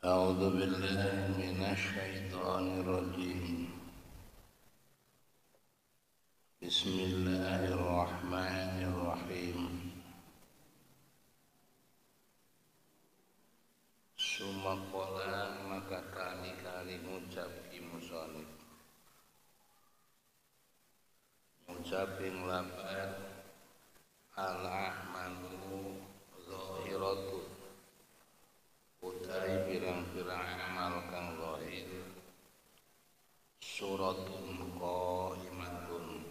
A'udzu billahi minasyaitonir rajim. Bismillahirrahmanirrahim. Sumakola maka kali-kali ngucap ki musonif. Ngucap ing lapat al-a'malu zahiratu, utawi pirang-pirang amal kang zahir, suratun qaimatun,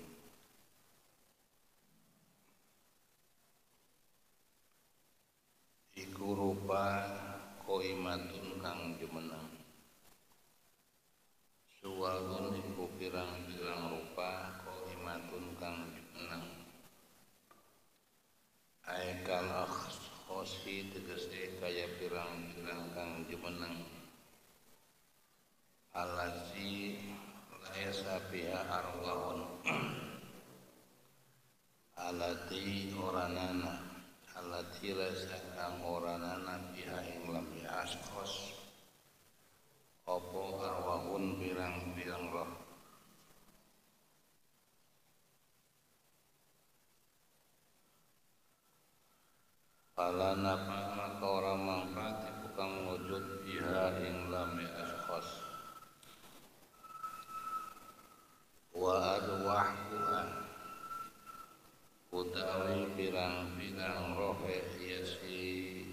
iku rupa qaimatun kang jumeneng, suwarun iku pirang-pirang rupa qaimatun kang jumeneng, aikal akhsi tegese kaya pirang-pirang kang jumeneng, alazi laisa biha arwahun, alati oranana, alati laisa kang oranana biha ing lam askhos apa arwahun pirang-pirang roh. Fala napa maka ora manfaat iku kang wujud biha ing lam askhos, wa arwahuha utawi pirang-pirang rohe ya si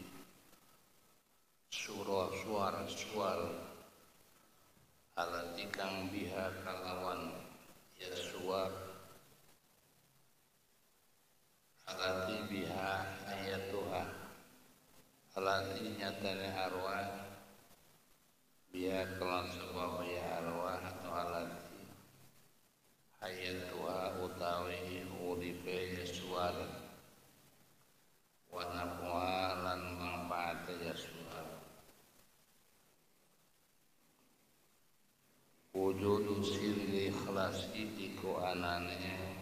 surah suara-suara alati kang biha kalawan ya suar, alati biha ayatuha, alati nyatane arwah biha kelan sebab ya arwah atau alati ayatuha utawi uripe ya suara, wa nafwa lan manfaate ya suara. Wujudu sirri ikhlasi iku anane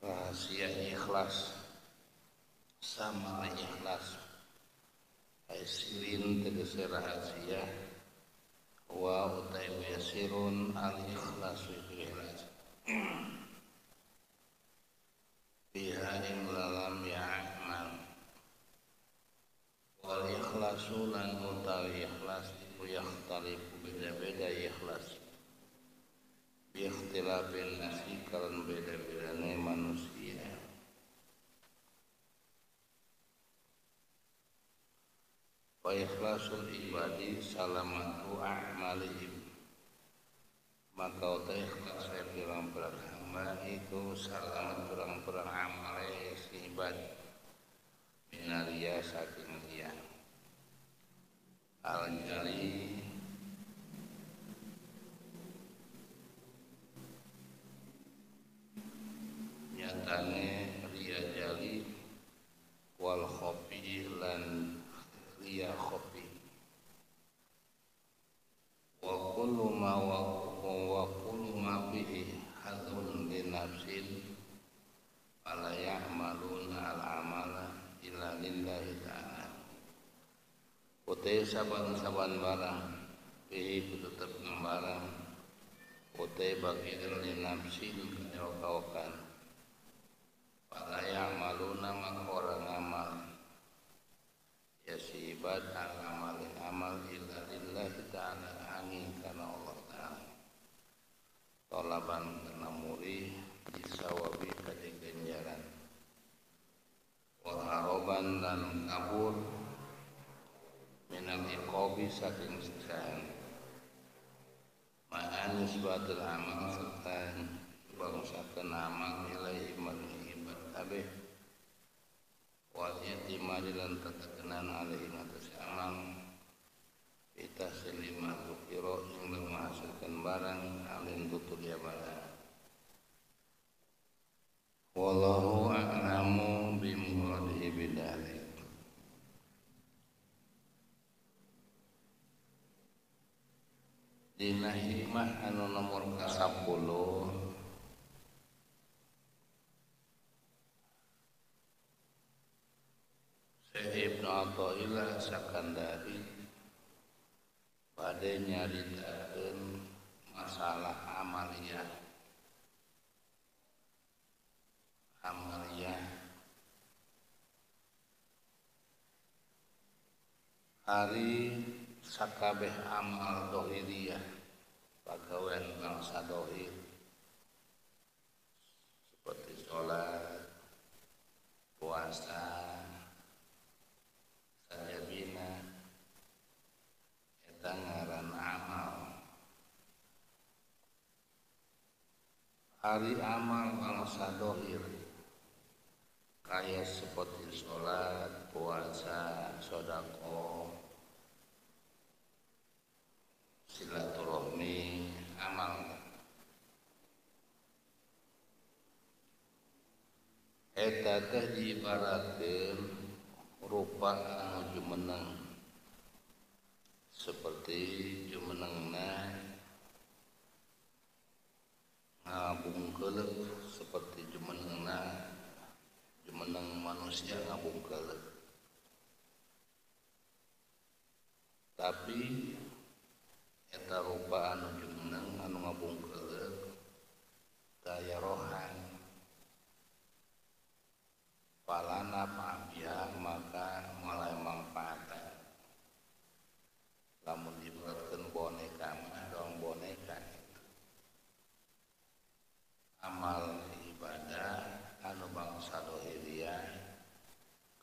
rahasia ikhlas, sama ikhlas sirin tegese rahasia, wa utai sirun al ikhlas ikhlas biha ing lalam ya amal, wal ikhlasu lan utawi ikhlas iku yakhtalifu beda-beda ikhlas, bi ikhtilafin nasi kalan beda-bedane manusia. Wa ikhlasul ibadi salamatu a'malihim, maka uta ikhlas pirang-pirang hamba iku salamat pirang-pirang amale si ibad minaria saking riya al-jali nyatane riya jali wal khofi lan riya khofi, wa kullu ma wa kullu ma fihi hadun li nafsin fala ya'maluna al amala illa lillahi ta'ala. Utai saban-saban barang fihi tetep barang utai bagi li nafsin kaokan fala ya'maluna maka orang amal ya si ibad al amal amal illa lillahi ta'ala angin karena Allah ta'ala, tolaban karena muri disawabi kaje ganjaran, wa haroban lan kabur minal iqabi saking siksaan, ma'an nisbatul amal serta bangsakeun amal ilaihi maring ibad kabeh, wal i'timadi lan tetekenan alaihi ngatas amal itahsilima dzukira ing menghasilkan barang alin tutur ya barang. Wallahu a'lamu bimuradihi bidzalik. Dina hikmah anu nomor ka-10 Syekh Ibnu Athaillah Sakandari Bade nyaritakeun masalah amaliyah. Amaliyah ari sakabeh amal dohiriyah, pagawean bangsa dohir seperti sholat, puasa, sajabina, eta ngaran amal. Ari amal bangsa dohir kaya seperti sholat, puasa, sedekah, silaturahmi, amal. Eta teh diibaratkeun rupa anu jumeneng, seperti jumenengna ngabungkeuleuk, seperti jumenengna jumeneng manusia ngabungkeuleuk. Tapi eta rupa anu jumeneng anu ngabungkeuleuk daya rohan palana pabia maka mulai manfaatan. Lamun dibuatkeun boneka mah doang boneka. Amal ibadah anu bangsa dohiriyah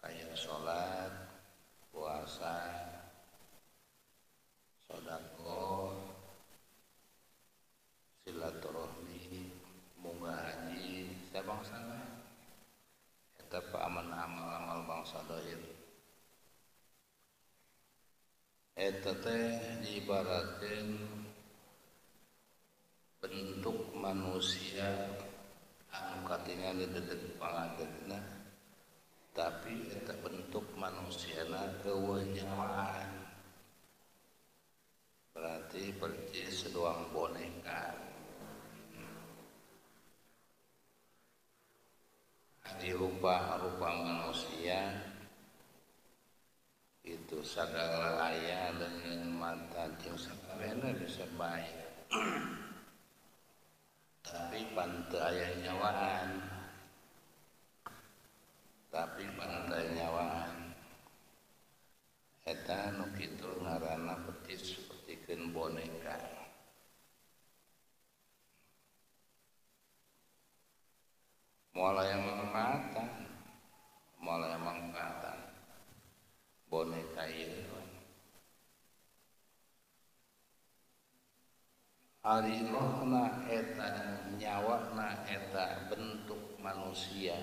kaya salat, puasa, sedekah, silaturahmi, munggah haji, sabangsana eta aman amal-amal bangsa dohir. Eta teh diibaratkeun bentuk manusia anu katingali dedeg pangadegna, tapi eta bentuk manusiana eueuh nyawaan. Berarti percis doang boneka. Di rupa-rupa manusia itu sagala aya dengan mata jeung sakabehna bisa bae. Tapi pan teu aya nyawaan. Tapi pan teu aya nyawaan. Eta nu kitu ngaranna percis sapertikeun boneka. Moal aya manfaatan, moal aya manfaatan boneka ieu. Ari rohna eta nyawana eta bentuk manusia.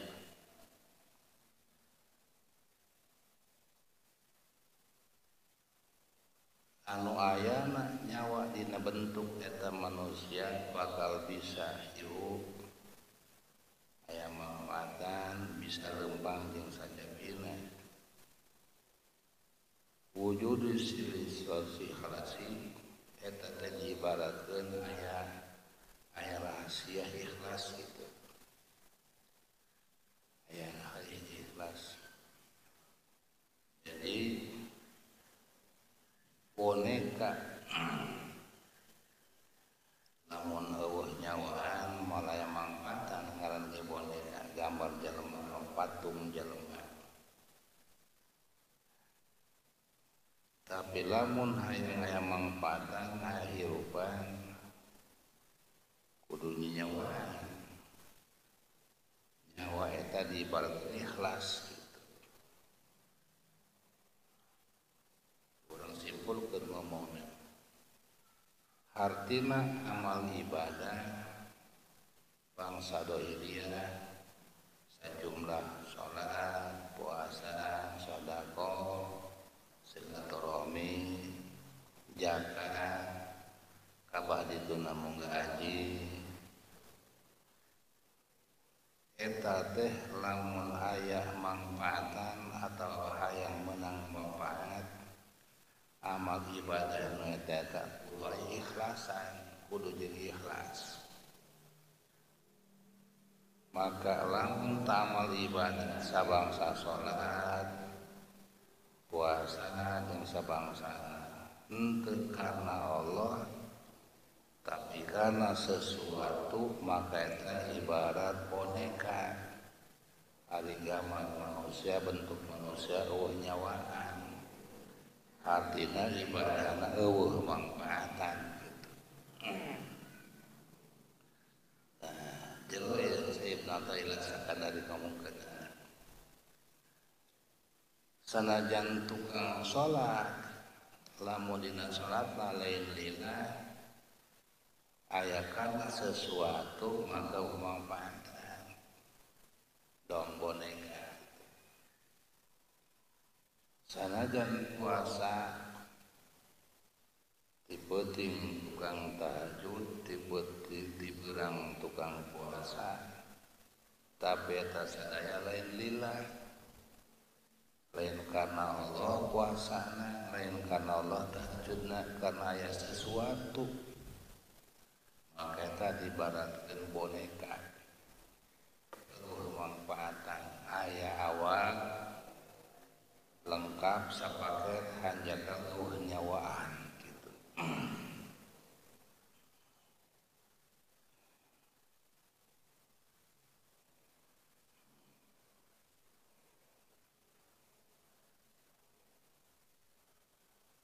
Anu ayana nyawa dina bentuk eta manusia bakal bisa hirup, aya manfaatan, bisa lempang jeung sajabina. Wujud sirri ikhlasi eta teh diibaratkeun aya rahasia ikhlas gitu. Aya rahasia ikhlas. Jadi boneka lamun eueuh nyawaan moal aya manfaatan ngaran ge boneka, gambar jelema, patung jelema. Tapi lamun hayang aya manfaatan, aya hirupan, kudu nyawaan. Nyawa eta diibaratkeun ikhlas gitu. Urang simpulkeun ngomongna. Hartina amal ibadah bangsa dohiriyah sejumlah salat, puasa, sedekah, silaturahmi, zakat, kabah dituna munggah haji. Eta teh lamun aya manfaatan atau hayang menang manfaat amal ibadah nu eta kudu ikhlasan, kudu jeung ikhlas. Maka lamun amal ibadah sabangsa salat, puasa jeung sabangsa henteu karena Allah tapi karena sesuatu maka eta ibarat boneka. Ari gambar manusia bentuk manusia eueuh nyawaan. Artina ibadahna eueuh mangfaatan gitu. Nah, jero Ibnu Athaillah sakadari ngomongkeun. Sanajan tukang salat lamun dina salatna lain lillah aya kana sesuatu maka manfaatan dong boneka. Sanajan puasa ti peuting tukang tahajud, ti peuting ti beurang tukang puasa, tapi eta sadaya lain lillah, lain karena Allah puasana, lain karena Allah tahajudna, karena aya sesuatu maka eta dibaratkeun boneka. Eueuh manfaatan aya awal lengkap sapaket hanjakal eueuh nyawaan gitu.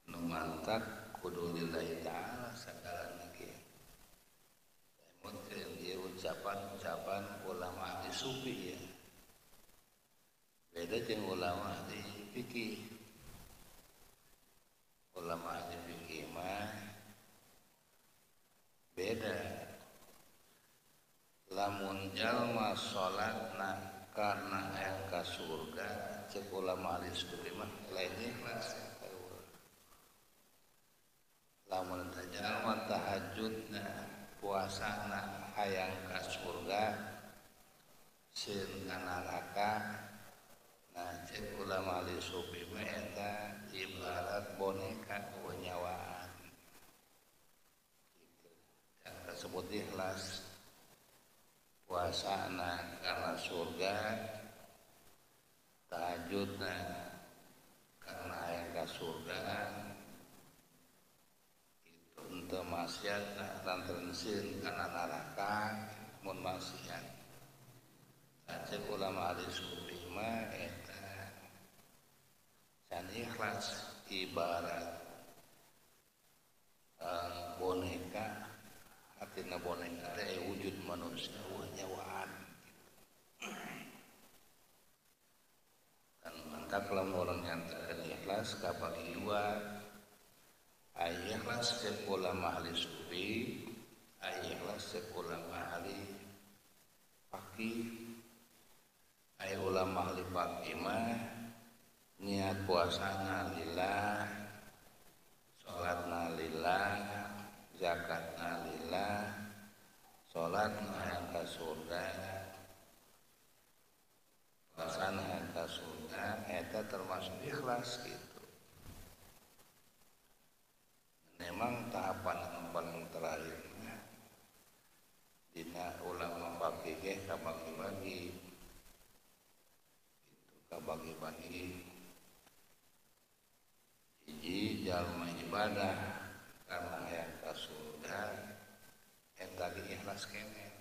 Nu mantak kudu lillahi ta'ala sakalana ge. Mungkin ieu ucapan-ucapan ulama ahli sufi ya. Beda jeung ulama ahli fikih. Ulama ahli fikih mah beda. Lamun jalma salatna karena hayang ka surga, cek ulama ahli sufi mah lain ikhlas. Lamun teh jalma tahajudna, puasana hayang ka surga, sieun ka neraka. Nah, cek ulama ahli sufi mah eta ibarat boneka nyawaan. Gitu. Yang tersebut ikhlas. Puasana karena surga, tahajudna karena hayang ka surga. Itu henteu maksiat lantaran sieun kana neraka mun maksiat. Cek ulama ahli sufi mah eta can ikhlas ibarat boneka, artinya boneka teh wujud manusia eueuh nyawaan gitu. Dan mantap lamun urang nyanterkeun ikhlas kabagi dua. Aya ikhlas cek ulama ahli sufi, aya ikhlas cek ulama ahli faqih. Aya ulama ahli faqih mah niat puasana lillah, salatna lillah, zakatna lillah, salatna hayang ka surga, puasana hayang ka surga, eta termasuk ikhlas gitu. Memang tahapan yang paling terakhir dina ulama faqih ge kabagi-bagi itu, kabagi-bagi hiji jalma ibadah karena hayang ka surga eta ge ikhlas keneh.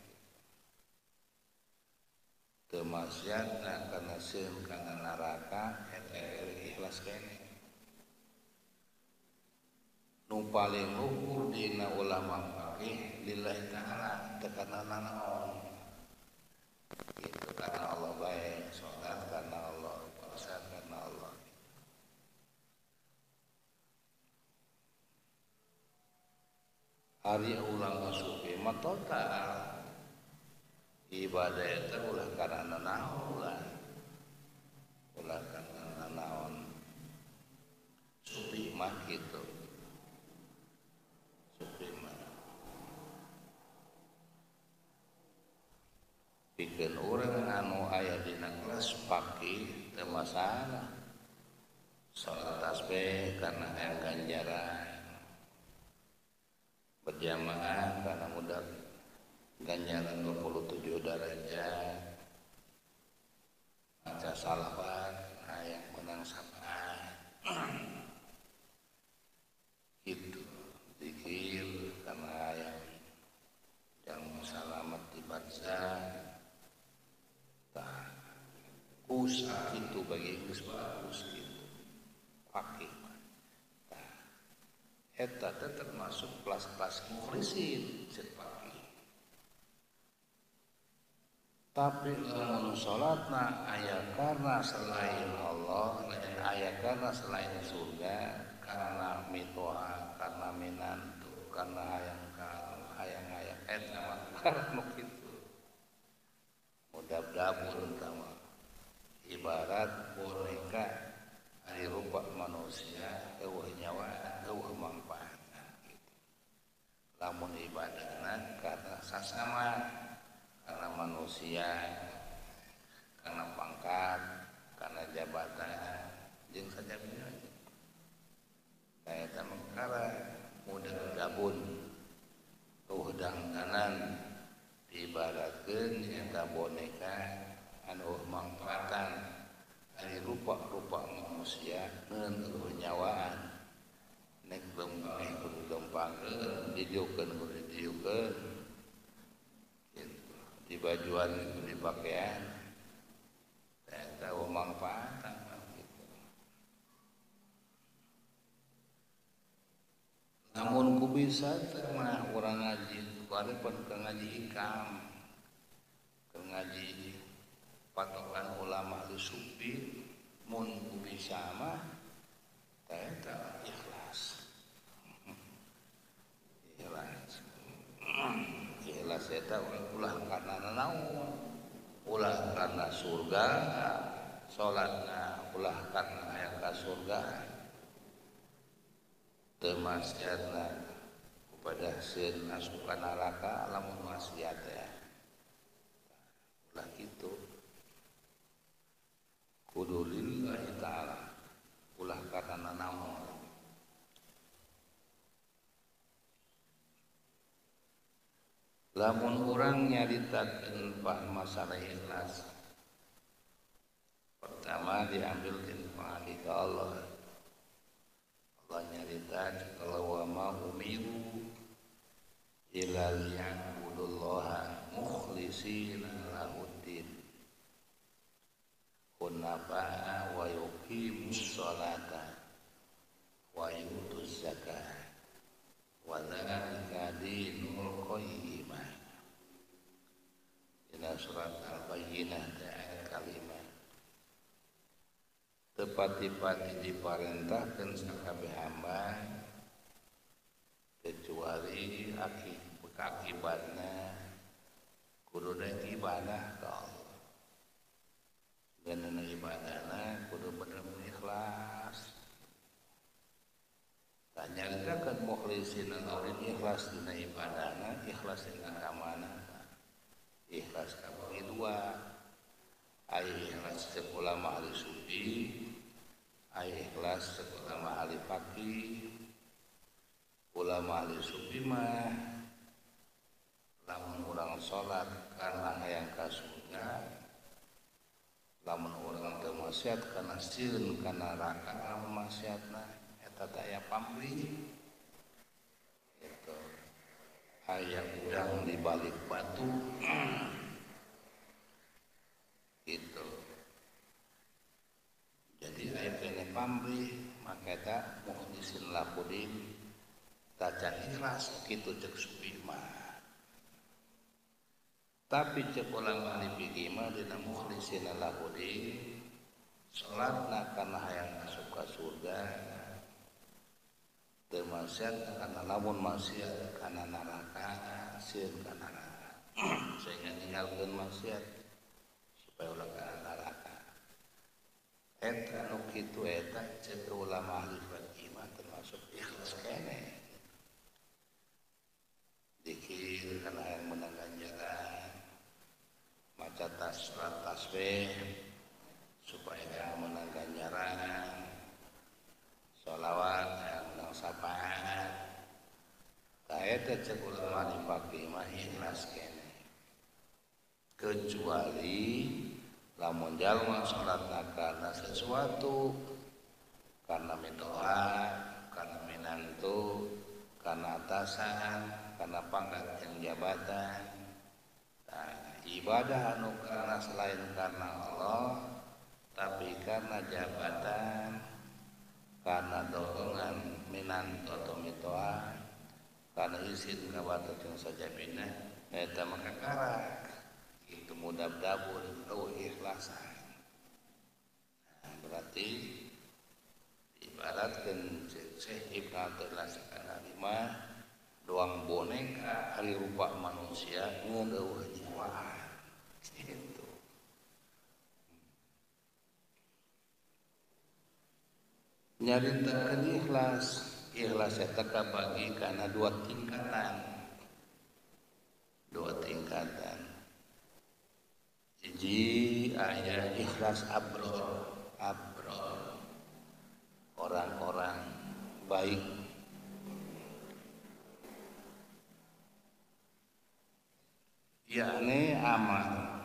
Teu maksiatna kana sieun kana neraka eta ikhlas keneh. Nu paling luhur dina ulama faqih lillahi ta'ala teu kana nanaon. Itu karena Allah bae, salat karena Allah, puasa karena Allah. Ari ulama sufi mah total ibadah eta ulah karena nanaon, ulah karena nanaon. Sufi mah kitu. Sufi mah pikeun urang anu aya dina kelas faqih teu masalah. Salat tasbih karena hayang ganjaran, berjamaah karena mudah ganjaran 27 derajat, maca salawat hayang menang syafaat. Ku sakitu bagi geus bagus kitu. Fakih mah. Tah eta teh termasuk kelas-kelas mukhlisin ceuk fakih. Tapi lamun salatna aya karena selain Allah, aya karena selain surga, karena mitoha, karena minantu, karena hayang hayang-hayang eta mah karena kitu. Mudab-dabun tama ibarat boneka ari rupa manusia eueuh nyawa eueuh mangfaatna gitu. Lamun ibadahna karena sasama, karena manusia, karena pangkat, karena jabatan, jeung sajabina. Tah eta mah perkara mudab-dabun eueuh dangdanan diibaratkeun eta boneka anu mangfaatan ari rupa-rupa manusia ngeun eueuh nyawaan nek lempang kudu lempangkeun didiukeun kudu didiukeun gitu dibajuan kudu dipakean eta eueuh mangfaatan gitu. Lamun ku bisa teh mah urang ngaji kuari pun keur ngaji hikam, keur ngaji patokan ulama ahli sufi, mun ku bisa mah tah eta ikhlas. Ikhlas. Ikhlas eta ulah karena nanaon, ulah karena surga, salatna ulah karena hayang ka surga. Teu maksiatna kepada sieun asup ka neraka lamun maksiat ya. Ulah kitu. Kudu lillahi ta'ala, ulah karena nanaon. Lamun urang nyaritakeun masalah ikhlas, pertama diambil tina pangandika Allah. Allah nyarita kalau wa ma umiru illa liya'budullaha mukhlisina lahuddin hunafa wa yuqimus sholata wa yutuz zakah wa dzalika dinul qayyimah. Dina surat Al-Bayyinah ayat kalima. Tepati-pati diparentahkeun sakabeh hamba kecuali akibatna kudu daek ibadah ka Allah. Dan ibadahna kudu bener-bener ikhlas. Tah nyaritakeun mukhlisin anu ikhlas dina ibadahna, ikhlas dina agamana. Ikhlas kabagi dua. Ai ikhlas ceuk ulama ahli sufi, ai ikhlas ceuk ulama ahli faqih. Ulama ahli sufi mah lamun urang salat karena hayang ka surga, lamun urang teu maksiat kana sieun ka neraka lamun maksiatna eta teh aya pamrih. Gitu. Aya udang di balik batu. Gitu. Jadi aya kene pamrih maka eta mukhlisin lahudin tacan ikhlas kitu ceuk sufi mah. Tapi ceuk ulama ahli fikih mah dina mukhlisin lahudin salatna kana hayang asup ka surga, teu maksiat kana lamun maksiat kana neraka, sieun ka neraka. Sehingga ninggalkeun maksiat supaya ulah ka neraka. Eta nu kitu eta ceuk ulama ahli fikih mah termasuk ikhlas keneh. Dikir kana hayang menang ganjaran, maca surat tasbih supaya hayang menang ganjaran, sholawat hayang menang syafaat. Tah eta ceuk ulama ahli fikih mah ikhlas keneh. Kecuali lamun jalma salatna karena sesuatu, karena mitoha, karena minantu, karena atasan, karena pangkat yang jabatan. Nah, ibadah anu karena selain karena Allah Tapi karena jabatan, karena dorongan minantu atau mitoa, karena izin ka batur jeung sajabina eta mah kakara itu mudab-dabun eueuh ikhlasan. Nah, berarti ibaratkeun Syekh Ibnu Athaillah Sakandari mah doang boneka ari rupa manusia ngeun eueuh jiwa gitu. Nyaritakeun ikhlas, ikhlas eta kabagi kana dua tingkatan. Dua tingkatan. Hiji aya ikhlas abror, abror. Orang-orang baik. Yakni amal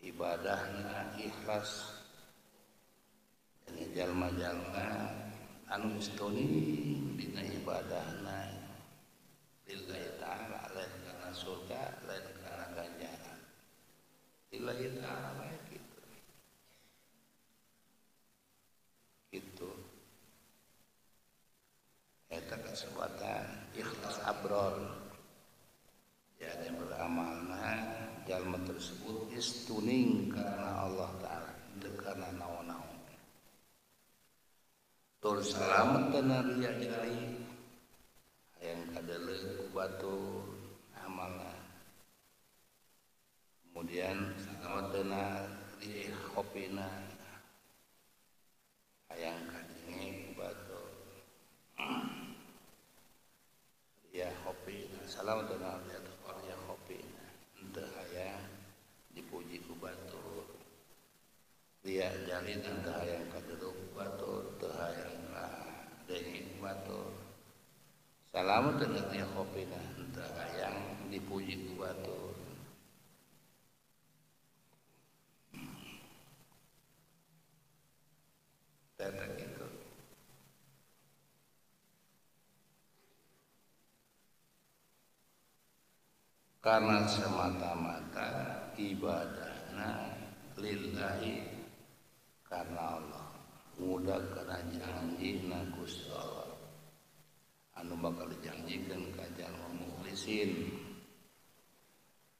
ibadahna ikhlas. Ini jalma-jalma anu istoni dina ibadahna lillahi ta'ala, lain kana surga, lain kana ganjaran. Lillahi ta'ala gitu. Gitu. Eta kasebatan ikhlas abror. Yani beramalna jalma tersebut istuning karena Allah Ta'ala, teu karena naon-naon. Tur salamet tina riya jari hayang kadeuleu ku batur amalna. Kemudian salamet tina riya khopina hayang kadenge ku batur. Riya khopina salamet tina riya khopina henteu hayang dipuji ku batur. Riya jari teu hayang kadeuleu ku batur, teu hayang kadenge ku batur. Salamet tina riya khopina henteu hayang dipuji ku batur. Teta gitu. Karena semata-mata ibadahna lillahi karena Allah, mudah karena janjina Gusti Allah anu bakal dijanjikeun ka jalma mukhlisin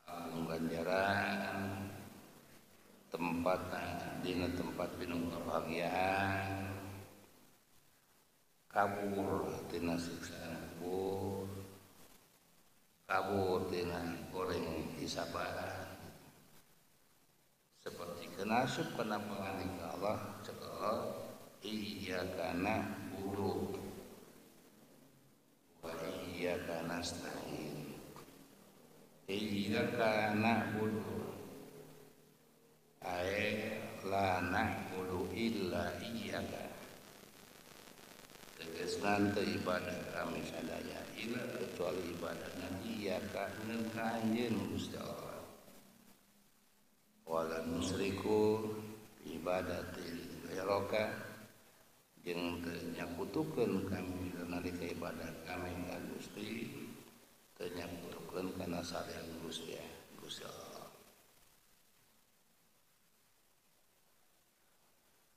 anu ganjaran tempat dina tempat pinung kebahagiaan, kabur tina siksa kubur, kabur tina goreng hisaban. Seperti kenasup kana pangandika Allah, cek Allah, iyyaka na'budu wa iyyaka nasta'in. Iyyaka na'budu ae la na'budu illa iyyaka. Tegasna teu ibadah kami sadaya illa kecuali ibadahna iyyaka ka anjeun Gusti Allah. Wala nusriku ibadati ghairaka jeung teu nyakutukeun kami nalika ibadah kami ka Gusti, teu nyakutukeun kana salian Gusti Gusti Allah.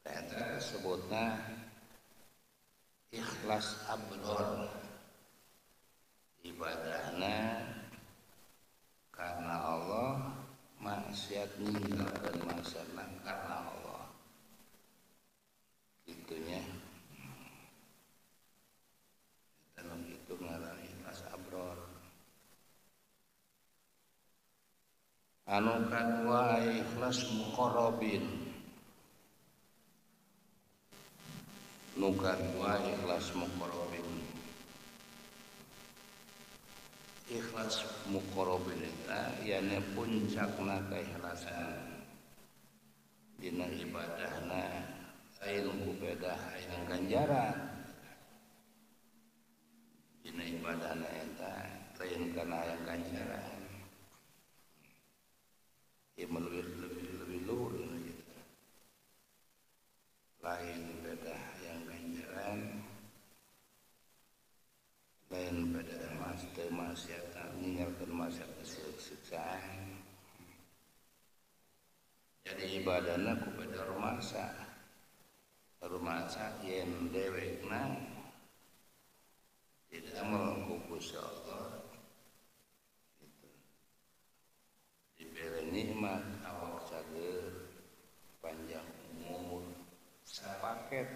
Eta sebutna ikhlas abror, ibadahna karena Allah, maksiat ninggalkeun maksiatna karena Allah. Gitunya. Dalam itu ngaran ikhlas abror. Anu kadua ikhlas muqarrabin. Nu kadua ikhlas muqarrabin. Ikhlas muqarrabin eta yane puncakna keikhlasan dina ibadahna lain ku beda hayang ganjaran. Dina ibadahna eta lain kana hayang ganjaran. Ieu lebih luhur gitu. Lain beda hayang ganjaran, lain beda maksiat, ninggalkeun maksiat siksaan. Jadi ibadahna ku beda rumasa. Rumasa yen dewekna didamel ku Gusti Allah gitu. Dibere nikmat awak cager panjang umur sapaket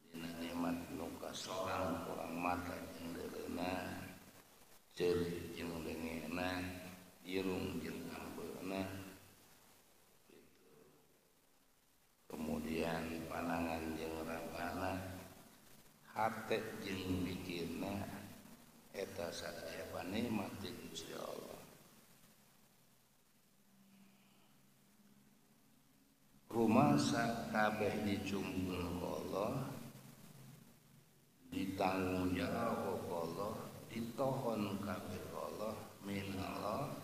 dina nikmat nu kasorang kurang mata jeung deuleuna ceuli jeung lengena irung jeung ambeuna gitu. Kemudian panangan jeung rabana hate jeung pikirna eta sadaya panikmat ti Gusti Allah. Rumasa kabeh dicumpul ku Allah, ditanggung jawab ku Allah, ditohon kabeh ku Allah, min Allah,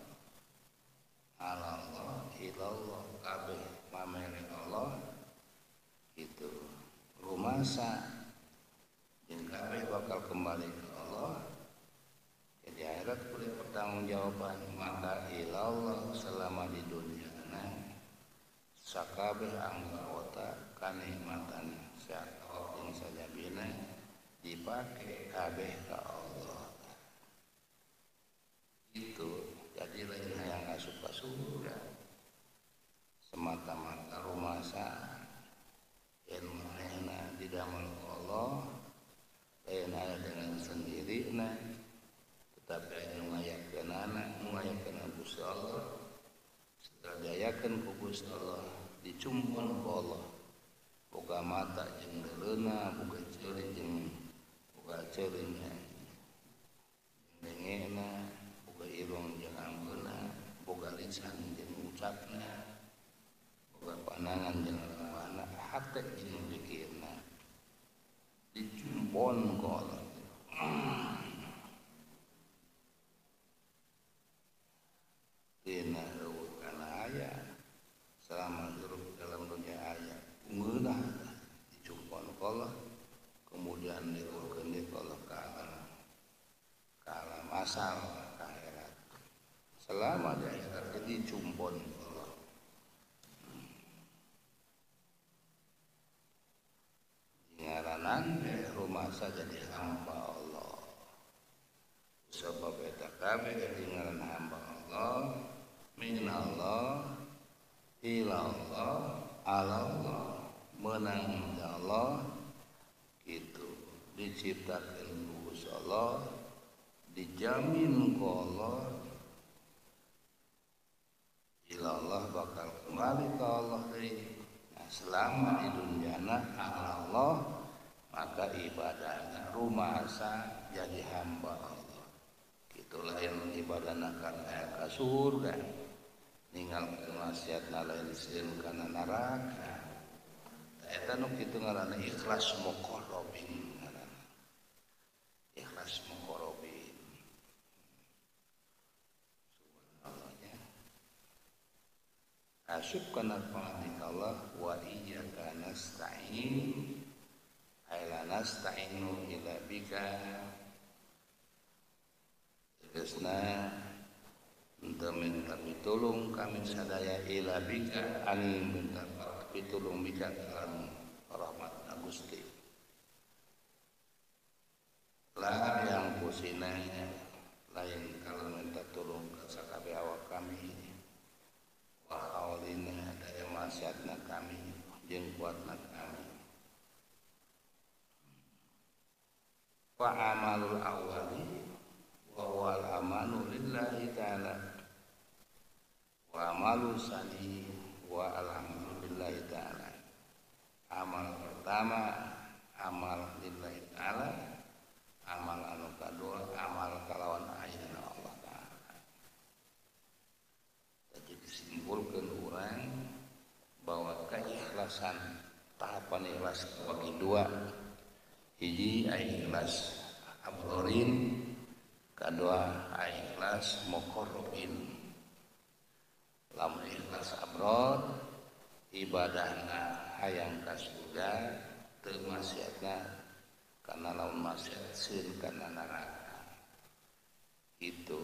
ala Allah, ilallah, kabeh pamere Allah gitu. Rumasa jeung kabeh bakal kembali ke Allah. Jadi akhirat boleh pertanggungjawaban, maka ilallah selama di dunia na sakabeh anggota kanikmatan saat jeung sajabina dipake kabeh ka Allah. Itu jadi lain hayang asup ka surga semata-mata rumasa yen manehna didamel ku Allah, lain aya dengan sendirina, tetapi aya nu ngayakeunana, nu ngayakeun Gusti Allah. Setelah diayakeun ku Gusti Allah, dicumpul ku Allah. Boga mata jeung deuleuna, boga ceuli jeung boga ceulina, dengena, boga irung jeung ambeuna, boga lisan jeung ucapna, boga panangan jeung rabana, hate jeung pikirna. Dicumpon ku Allah. Tina eueuh kana aya selama hidup dalam dunia aya ngeunah dicumpon ku Allah, kemudian diurkeun deui ku Allah ka alam asal ka akhirat. Selama di akhirat dicumpon ku Allah. Ngaranan rumasa jadi hamba Allah. Sebab eta kabeh ngaran hamba Allah, min Allah, ilallah, alallah, menang Allah gitu. Diciptakeun ku Gusti Allah, dijamin ku Allah, ilallah bakal kembali ke Allah deui. Nah, selama di dunyana Allah, maka ibadahna rumasa jadi hamba Allah. Itulah yang ibadahna kana ka surga, ninggalkeun maksiatna lain sieun kana neraka. Eta nu kitu ngaranna ikhlas muqarrabin, ngaranna ikhlas muqarrabin. Subhanallah nya. Asup kana pangatika Allah wa iyyaka nasta'in ay la nasta'inu illa bika. Tegasna untuk minta pitulung kami sadaya ila bika, ani minta pitulung bika dalam rahmat Gusti. Lah yang kusina lain kalau minta tolong ke sakabeh awak kami, wa haulina daya maksiatna kami jeung kuatna kami. Wa amalul awali wa wal amanu lillahi ta'ala wa amalu sani wa alhamdulillahi ta'ala. Amal pertama amal lillahi ta'ala, amal anu kadua amal kalawan ayana Allah ta'ala. Jadi disimpulkan orang bahwa keikhlasan tahapan ikhlas bagi dua. Hiji ikhlas abrorin, kadua ikhlas muqarrabin. Lamun ikhlas abror ibadahna hayang ka surga teu maksiatna, karena lamun maksiat sieun kana neraka. Itu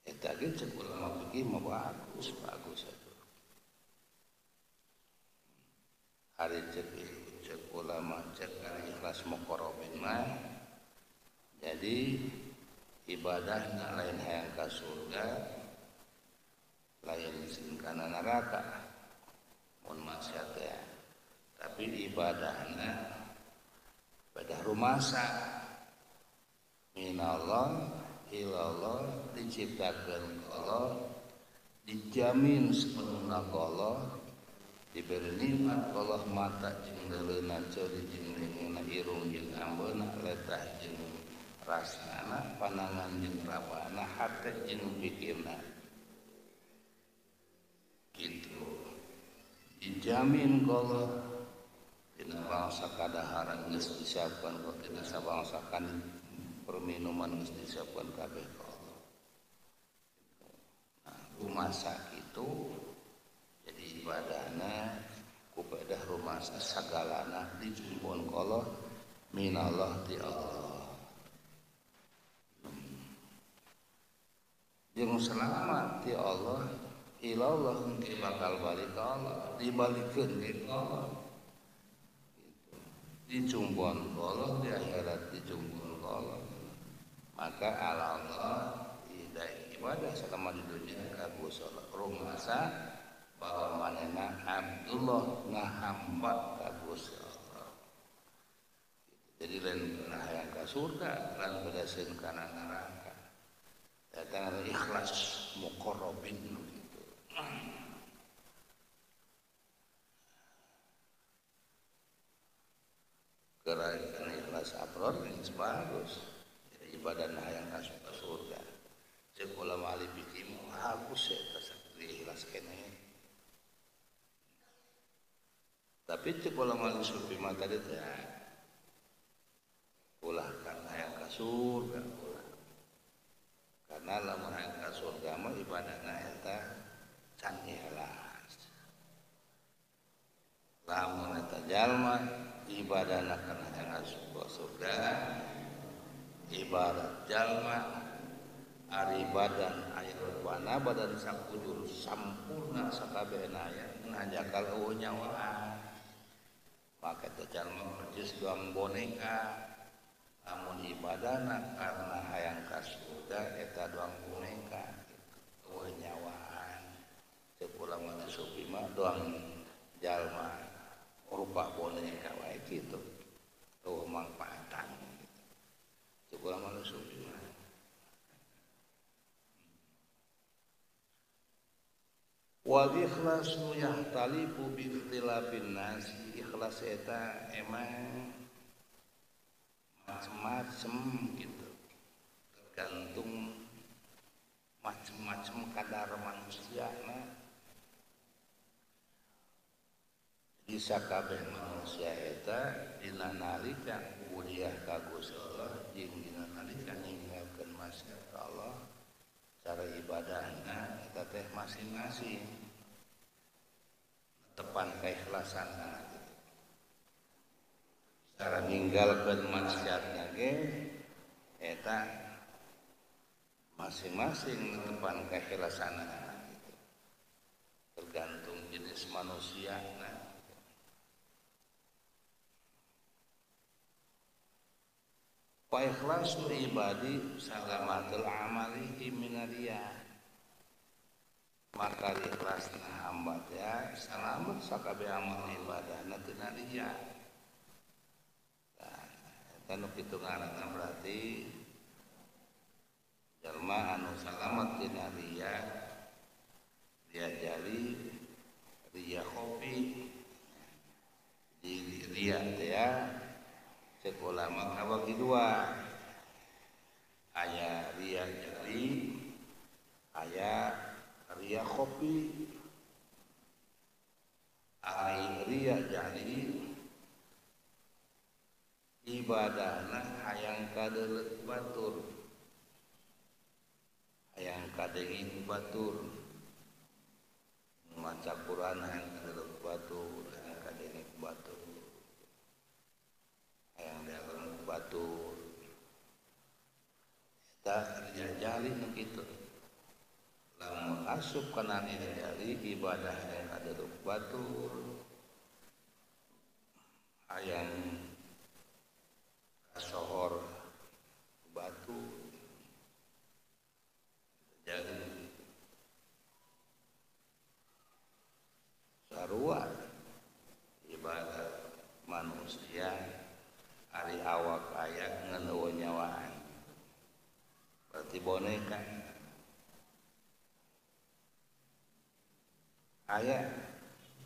eta ge ceuk ulama fikih mah bagus. Bagus bagus itu. Hari cek cek ulama cek hari ikhlas muqarrabin mah. Jadi ibadahna lain hayang ka surga, lain sing kana neraka. Mun maksiat ya. Tapi ibadahna ibadah rumasa minallah ilallah, diciptakan ke Allah, dijamin sepenuhnya ke Allah, diberi nikmat ke Allah, mata jeung leuleuna, ceuri jeung leungeunna, irung jeung ambeuna, letah jeung rasana, panangan jeung rabana, hate jeung pikirna. Gitu. Dijamin ke Allah tina bangsa kadaharan geus disiapkan, tina sabangsa kan perminuman geus disiapkan kabeh ka Allah. Nah, rumasa kitu jadi ibadahna ku pedah rumasa sagalana dijumpun ka Allah minallah ti Allah. Jeung selamat ti Allah ilallah engke bakal balik ka Allah, dibalikeun ka Allah. Gitu. Dijumpun ka Allah di akhirat dijumpun ka Allah. Maka ala Allah ibadah selama di dunia ka Gusti Allah rumasa bahwa manehna Abdullah ngahamba ka Gusti Allah. Jadi lain hayang ka surga, lain badaseun kana neraka. Datang ikhlas muqarrabin gitu. Karena ikhlas abror geus bagus. Ibadah hayang ka surga. Cek ulama ahli fikih bagus eta sakti ikhlas keneh. Tapi cek ulama ahli sufi mah tadi teh ulah kana hayang ka surga ulah. Karena lamun hayang ka surga mah ibadahna eta can ikhlas. Lamun eta jalma ibadahna kana hayang ka surga ibarat jalma ari badan aya rupana badan sakujur sampurna sakabehna aya ngajakal eueuh nyawaan maka teh jalma percis doang boneka lamun ibadahna karena hayang ka surga eta doang boneka eueuh nyawaan cek ulama sufi mah doang jalma rupa boneka wae kitu eueuh mangfaatan. Ulama sufi. Wal ikhlasu yahtalifu bi ikhtilafin nas. Ikhlas eta emang macem-macem gitu. Tergantung macem-macem kadar manusia nah. Jadi sakabeh manusia eta dina nalika kuliah ka Gusti Allah jeung dina nalika ninggalkeun maksiat ka Allah cara ibadahna eta teh masing-masing tepan keikhlasanna gitu. Cara ninggalkeun maksiatna ge eta masing-masing tepan keikhlasanna gitu. Tergantung jenis manusia nah. Wa ikhlasul ibadi salamatul amalihi minariya. Maka ikhlasna hamba teh salamet sakabeh amal ibadahna tina riya. Nah, eta nu kitu ngaranna berarti jalma anu salamet tina riya, riya jali, riya khofi. Di riya teh cek ulama kabagi dua, aya riya jali, aya riya khofi. Ari riya jali ibadahna hayang kadeuleut batur, hayang kadenging batur, maca Quran hayang kadeuleut batur, hayang kadenging batur, hayang diageung batur. Eta riya jali nu kitu. Lamun Asup kana ningali ibadah yang kadeureuk batur hayang kasohor batu jadi sarua ibadah manusia ari awak aya ngan eueuh nyawaan berarti boneka. Aya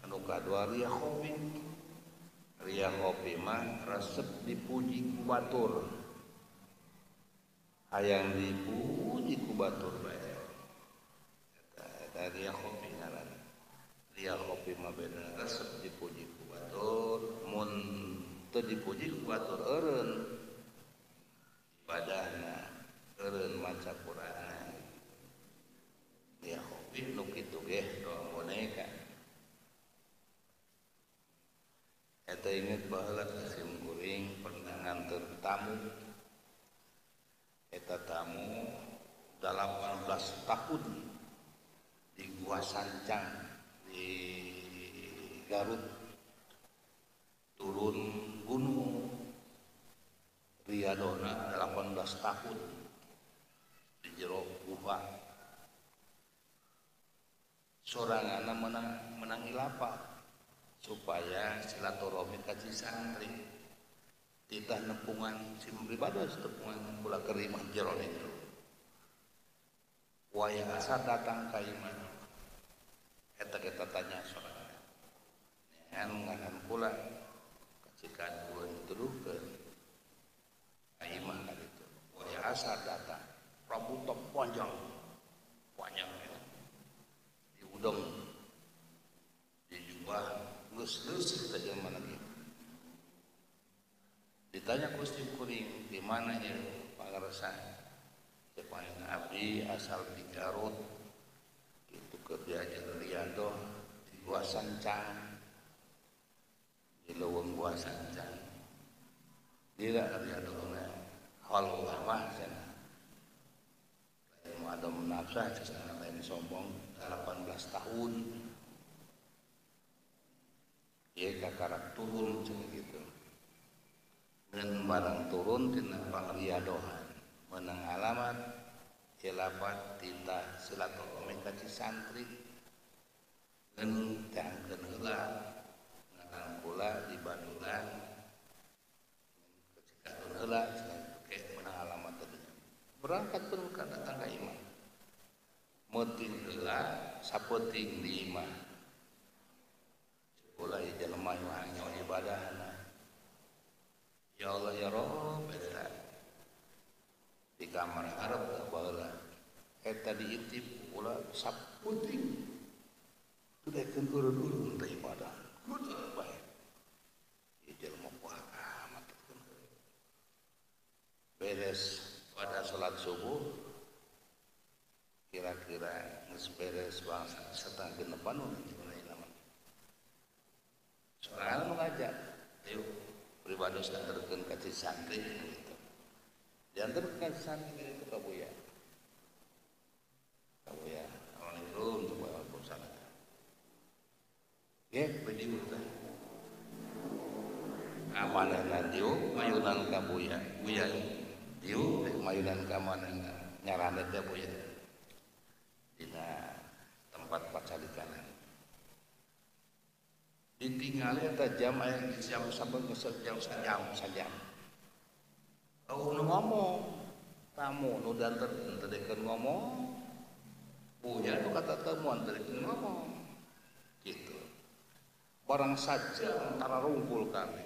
anu kadua ria kopi. Ria kopi mah resep dipuji ku batur. Hayang dipuji ku batur bae. Eta ria kopi ngaranna. Ria kopi mah beda resep dipuji ku batur, mun teu dipuji ku batur eureun. Ibadahna eureun maca Qur'an. Ria kopi nu kitu ge doang boneka. Eta inget baheula sim kuring pernah nganter tamu. Eta tamu 18 tahun di Gua Sancang di Garut, turun gunung Riadona 18 tahun di jero guha. Soranganna menang ilapa supaya silaturahmi ka santri titah nepungan sim pribados tepungan kula keur imah jero itu. Wayah asa datang ka imah eta kita tanya sorangan nean ngaran kula kacikan kula dituduhkeun ka imah ka ditu. Wayah asa datang rambutna panjang panjang diudeng dijubah geus-geus teh jelema lagi. Ditanya ku si kuring di mana ya pangarsa? Cek panggil abdi asal di Garut kitu keur diajar riadoh di Gua Sancang. Di leuweung Gua Sancang. Dira riadohna halwah mah cenah. Lain mu adom nafsah cenah lain sombong 18 tahun. Ieu kakarak turun cenah kitu. Ngan barang turun tina pangriadohan menang alamat ilapat tita silaturahmi ka santri ngan teangkeun heula ngaran kula di Bandungan kecikatun heula ke menang alamat tadi berangkat pun ka datang ka imah meuting heula sapeuting di imah kula jelema mah nyawa ibadahna. Ya Allah ya Rob eta di kamar hareup baheula eta diintip kula saputing teu daekeun urun-urun teh ibadah kudu bae ieu jelema kuat amat beres pada salat subuh kira-kira geus beres bangsa setengah genepan sorangan nu ngajak yuk pribados anterkeun ka santri gitu. Dianterkeun ka santri itu ka Buya. Ka Buya. Assalamualaikum warahmatullahi. Ge beudieu teh. Amanahna dieu mayunan ka Buya. Buya dieu mayunan ka manehna nyarandet teh Buya. Dina tempat pacalikanan. Ditinggali eta jam aya jam saben jam sajam. Oh nu ngomong tamu nu danten teu dekeun ngomong. Buya nu kata temuan teu dekeun ngomong. Gitu. Barang saja antara rungkul kami.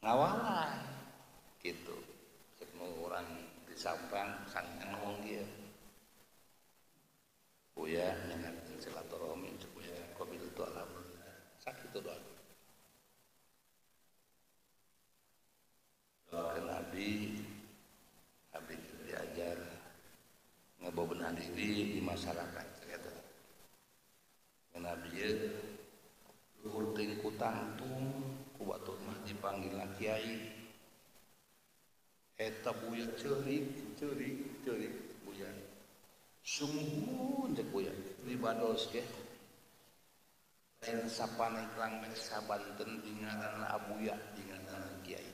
Ngawalan gitu. Cek nu urang di Sampang santang ngomong kieu. Buya nyangat silaturahmi Buya qabil itu alhamdulillah sakitu doa. Doakeun abdi diajar ngabebenah diri di masyarakat eta. Ngan abdi ieu luhur teuing ku tangtung ku batur mah dipanggilna kiai. Eta buya ceurik ceurik ceurik buya. Sumuhun cek buya pribados ge. Lain sapaneklang meh sabanten dingaranna Abuya dingaranna kiai.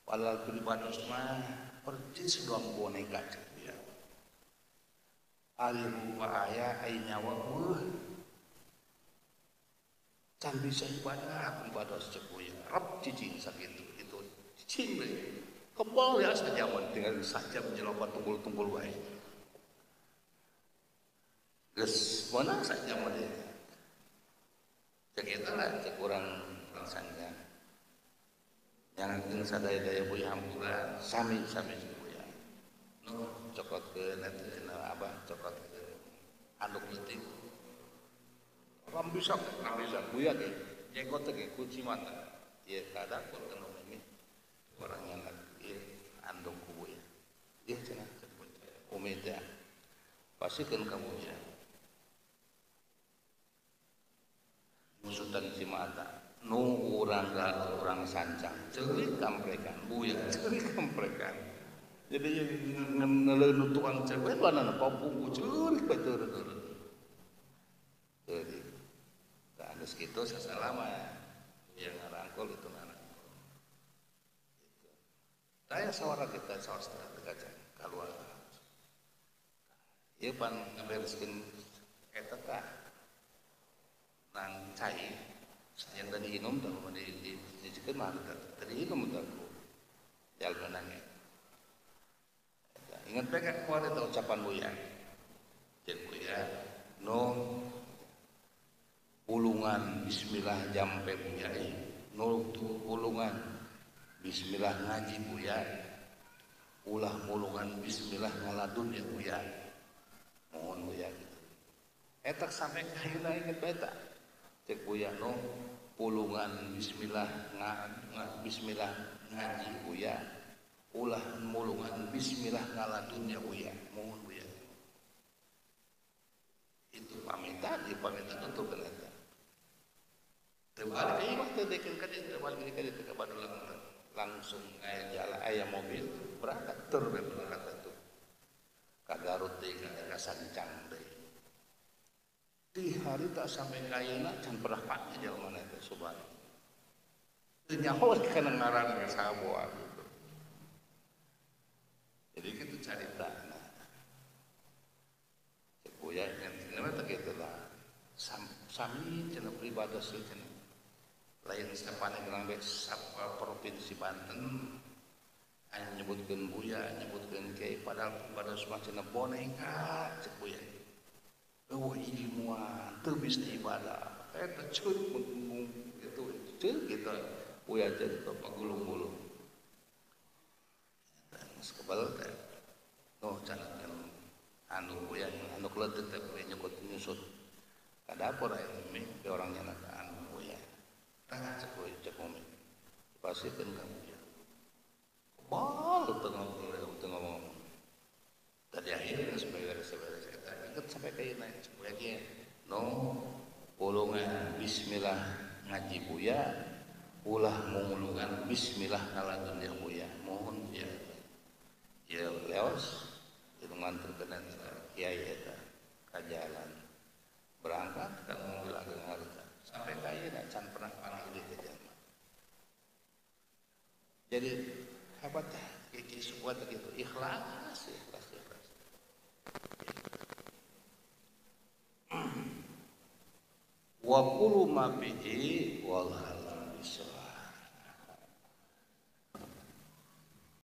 Padahal pribados mah percis doang boneka cek buya. Ari rupa aya ai nyawa eueuh. Can bisa ibadah pribados cek buya. Rep cicing sakitu itu cicing we. Kebal ya sajaman tinggal saja menyelopat tunggul-tunggul wae. Geus meunang sajaman ieu. Cek eta lah cek urang sanjang. Nyangakeun sadaya-daya buya hampura sami-sami buya. Nu cokotkeun eta abah cokotkeun anduk leutik. Ram bisa buya ge jenggot teh ge kunci mata. Ieu kadapur kana mimi orang nyanak ieu anduk ku buya. Ieu cenah cek umi teh. Pasikeun ka buya. Musutan si mata nu urang galuh urang sancang ceurik kamprekan buya ceurik kamprekan jadi ngeuleuh tukang ceurik banana papungku ceurik bae teu-teu ceurik tah geus kitu sasalama yang ngarangkul itu ngarangkul gitu tah sawara kita sawara setengah kaca kaluar ieu pan ngabereskeun eta tah nang cai yang tadi minum tah mun dijikeun mah tadi minum tah ku jalma nangge. Ingat bae ka kuat eta ucapan buya. Jeung buya nu pulungan bismillah jampe buya nu pulungan bismillah ngaji buya ulah mulungan bismillah ngaladun ya buya. Mohon buya gitu. Eta sampai ka ayeuna inget bae ta. Cek buya nu pulungan bismillah bismillah ngaji buya ulah mulungan bismillah ngaladun ya buya mohon buya itu pamitan di pamitan tutup kan eta teu balik ieu mah teu dekeun ka dieu teu balik ka dieu teu ka Bandung langsung aya jalan aya mobil berangkat tur we berangkat tuh ka Garut deui ka Sancang deui. Di hari tak sampai kayana can pernah pake jelema teh subhanallah. Teu nyaho kana ngaran saboa gitu. Jadi kitu caritana. Cek buya cenah teh kitu lah. Sami cenah pribados cenah. Lain sapaneng bae sapa provinsi Banten aya nyebutkeun buya, nyebutkeun kiai padahal pribados mah cenah boneka cek buya. Eueuh ilmuan teu bisa ibadah eta ceurik menggung gitu ceurik gitu buya teh pagulung-gulung eta geus kebal teh noh cenah anu buya anu leutik teh nyokot nyusut ka dapur aya umi ke orang nyanak anu buya tah cek buya cek umi pasikeun ka buya kebal teu ngomong tadi akhirnya beres-beres eta inget sampai ka ieu cek ge no pulungan bismillah ngaji buya ulah mungulungan bismillah ngaladun ya buya mohon buya ya leos itu nganterkeun kiai eta ka jalan berangkat ka mobil ageng harta sampai ka ieu can pernah panggil di jelema jadi hebat teh kiai sebuah gitu ikhlas ikhlas ikhlas. Wa qulu ma bihi wal halam bisawab.